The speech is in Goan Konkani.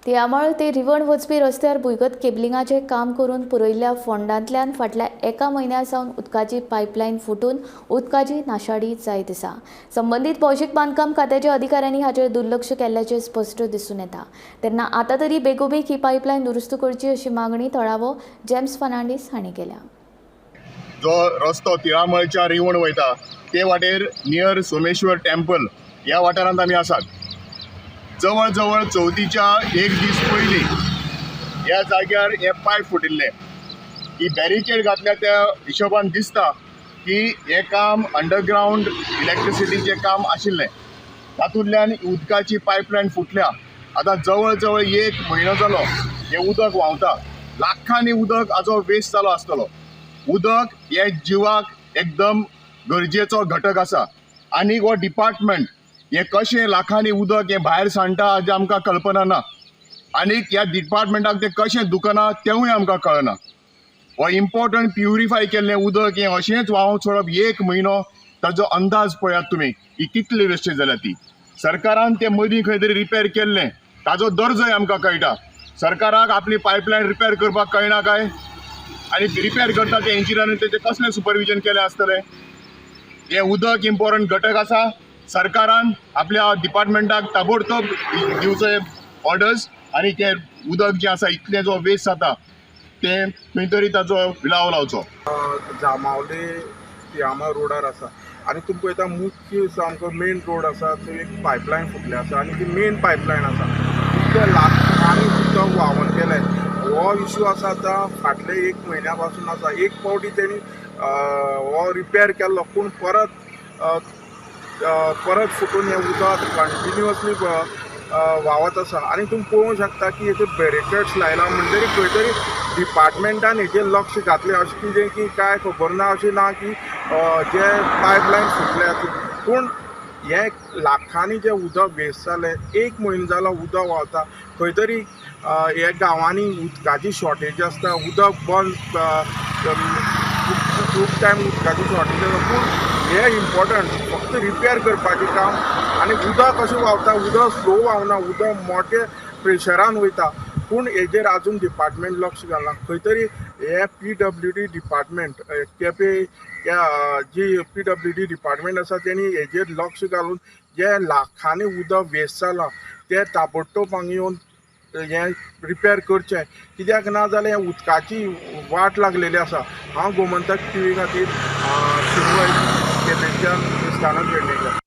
तिळामळ ते रिवण वचपी रस्त्यार भुंयगत केबलिंगाचें काम करून पुरयल्ल्या फोंडांतल्यान फाटल्या एका म्हयन्या सावन उदकाची पायपलायन फुटून उदकाची नाशाडी जायत आसा. संबंदीत भौशीक बांदकाम खात्याच्या अधिकाऱ्यांनी हाचेर दुर्लक्ष केल्ल्याचें स्पश्ट दिसून येता. तेन्ना आतां तरी बेगोबेग ही पायपलायन दुरुस्त करची अशी मागणी थळावो जेम्स फर्नांडीस हांणी केल्या. जो रस्तो तिळामळच्या रिवण वयता ते वाटेर नियर सोमेश्वर टेम्पल ह्या वाठारांत आमी आसात. जवळ जवळ चवथीच्या एक दीस पयलीं ह्या जाग्यार हें पायप फुटिल्लें. ही बॅरिकेड घातल्या त्या हिशोबान दिसता की हें काम अंडरग्रावंड इलेक्ट्रिसिटीचें काम आशिल्लें. तातूंतल्यान उदकाची पायपलायन फुटल्या. आतां जवळ जवळ एक म्हयनो जालो हें उदक व्हांवता. लाखांनी उदक हाजो वेस्ट जालो आसतलो. उदक हें जिवाक एकदम गरजेचो घटक आसा आनी हो डिपार्टमेंट हें कशें लाखांनी उदक हें भायर सांडटा हाजें आमकां कल्पना ना आनी ह्या डिपार्टमेंटाक तें कशें दुखना तेंवूय आमकां कळना. हो इम्पोर्टंट प्युरिफाय केल्लें उदक हें अशेंच व्हांवत सोडप एक म्हयनो, ताजो अंदाज पळयात तुमी ही कितली वेस्टेज जाल्या ती. सरकारान तें मदीं खंय तरी रिपेर केल्लें, ताजो दर्जोय आमकां कळटा. सरकाराक आपली पायपलायन रिपेर करपाक कळना काय? आनी रिपेर करता ते इंजिनियरान तेजें कसलें सुपरविजन केलें आसतलें? हें उदक इम्पोर्टंट घटक आसा. सरकारान आपल्या डिपार्टमेंटाक ताबडतोब दिवचो ऑर्डर्स आनी तें उदक जें आसा इतलें जो वेस्ट जाता तें खंय तरी ताजो विलाव लावचो. जांबावले तिळामळ रोडार आसा आनी तुमी पळयता मुख्य सामको मेन रोड आसा थंय एक पायपलायन फुटली आसा आनी ती मेन पायपलायन आसा. इतले लाखांनी उदक व्हांवन गेलें. हो इशू आसा आतां फाटले एक म्हयन्या पासून आसा. एक फावटी तेणी हो रिपेर केल्लो पूण परत परत फुटून हें उदक कंटिन्युअसली व्हांवत आसा. आनी तुमी पळोवंक शकता की हेचे बॅरिकेड्स लायला म्हणटरी खंय तरी डिपार्टमेंटान हेचेर लक्ष घातलें अशें कितें की काय खबर ना, अशें ना की जे पायपलायन फुटल्या. पूण हें लाखांनी जें उदक वेस्ट जालें, एक म्हयनो जालो उदक व्हांवता. खंय तरी ह्या गांवांनी उदकाची शॉर्टेज आसता, उदक बंद खूब टायम उदकाची शॉर्टेज आसता. पूण हें इम्पोर्टंट फक्त रिपेर करपाचें काम. आनी उदक कशें व्हांवता, उदक स्लो व्हांवना, उदक मोठे प्रेशरान वयता. पूण हेजेर आजून डिपार्टमेंट लक्ष घालना. खंय तरी हे पीडब्ल्यूडी डिपार्टमेंट केपें जी पीडब्ल्यूडी डिपार्टमेंट आसा तेणी हेजेर लक्ष घालून जे लाखांनी उदक वेस्ट जालां तें ताबडतोब हांगा येवन हें रिपेर करचें. कित्याक ना जाल्यार उदकाची वाट लागलेली आसा. हांव गोमंतक टीव्ही खातीर शिरवय केपेंच्यान क्रिस्तानंद पेडणेकर.